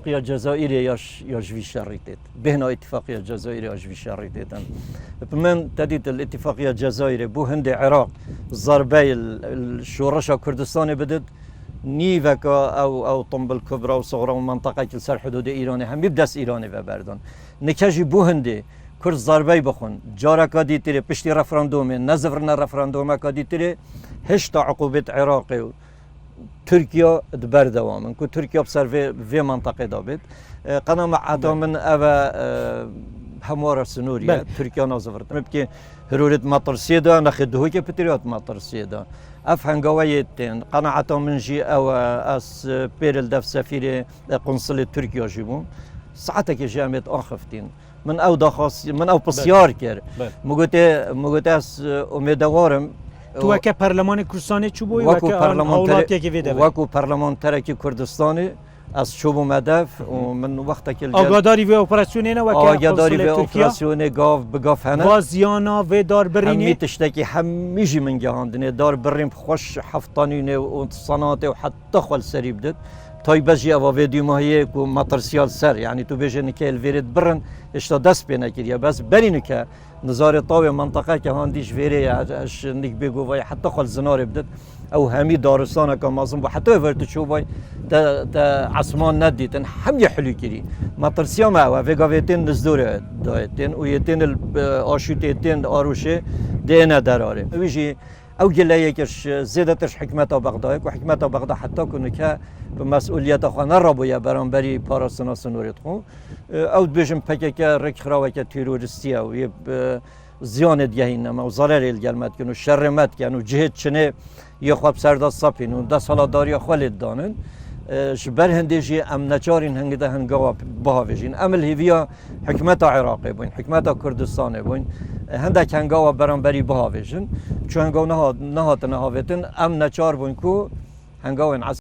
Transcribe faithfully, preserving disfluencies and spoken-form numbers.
Ya Cezayirê ya ş-, ya ji vî şerî têt. Bêhna îtîfaqiya Cezayirê ya ji vî şerî têt. Em, bi min te dît li îtîfaqiya Cezayirê bû hindê Iraq zarbey l-, l-, şoreşa Kurdistanê bidit. Nîveka ew, ew Tumbil Kubra û Suxra û menteqek li ser hudûdê Îranê hemî bi dest Îranê ve berdan. Nike jî bû hindê Kurd zarbey bixwin. Careka dîtirê piştî referandumê, nezivirine referandumeka dîtirê, hişta uqûbêt Iraqê û Tirkiye di berdewam in, ku Tirkiye bi ser vê, vê menteqê de bêt. E, qena me heta Belê. min ev e, e, hemwara sinûrî ye. Belê. Tirkiye nazivirtin. Me bikê hirûrêt metirsiyê de, nexê duhokê pitiriyat metirsiyê de. Ev hengaweyê tên. Qenaeta min jî ew e, ez, e, pêril dev sefîrê, e, qunsilê Tirkiye jî bûm. Saetekê jî em êt axiftîn. Min ew daxwaz, min ew pisyar kir. Belê. Min gotê, min gotê ez, e, umêdewar im. Tu weke Perlemanê Kurdistanê çûbûyî, Wekû weke an parlamentere-, hawlatiyekê vê devê? Wekû parlamenterekî Kurdistanê ez çûbûme dev û min wextekê li gel Agadarî vê operasyonê ne weke Agadarî konsulê vê Tirkiye? operasyonê gav bi gav hene. Va ziyana vê dar birînê? Hemî tiştekî, hemî jî min gihandinê. Dar birîn xweş heftanînê û sanatê û heta xwe li serî bidit. Taybet jî eva vê dûmahiyê ku metirsiyal ser, yanî tu bêje nike li vêrê dibirin, hêşta dest pê nekiriye. Bes berî nike, nizarê tawê menteqeke handî ji vêrê ye, ji nik bê govayê heta xwe li zinarê bidit. Ew hemî daristaneke mezin bû. Heta êver tu çûbay, te, te esman nedîtin. Hemî hilû kirî. Metirsiya me ew e. Vê gavê tên nizdorê dayê tên û yê tên li, e, aşûtê tên arûşê dê êne derarê. Wî jî ew gileyê kir ji, zêdetir ji hikûmeta Bexdayê, ku hikûmeta Bexda heta ku nike bi mesûliyeta xwe nerabûye beramberî parastina sinorê xwe. E, ew dibêjin P K K rêkxiraweke terorîstî ye û yê, e, ziyanê digehîne me û zererê li gel me dikin û şerê me dikin û cihê çinê yê xwe bi ser de sepîn û desthilatdariya xwe lê didanin. E, ji ber hindê jî em neçarîn hingî de hingawa bihavêjîn. Em li hêviya hikûmeta Iraqê bûyn, hikûmeta Kurdistanê bûyn. E, hindek hengawa beramberî bihavêjin. Çu hengaw neha-, nehatine havêtin, em neçar bûyn ku hengawên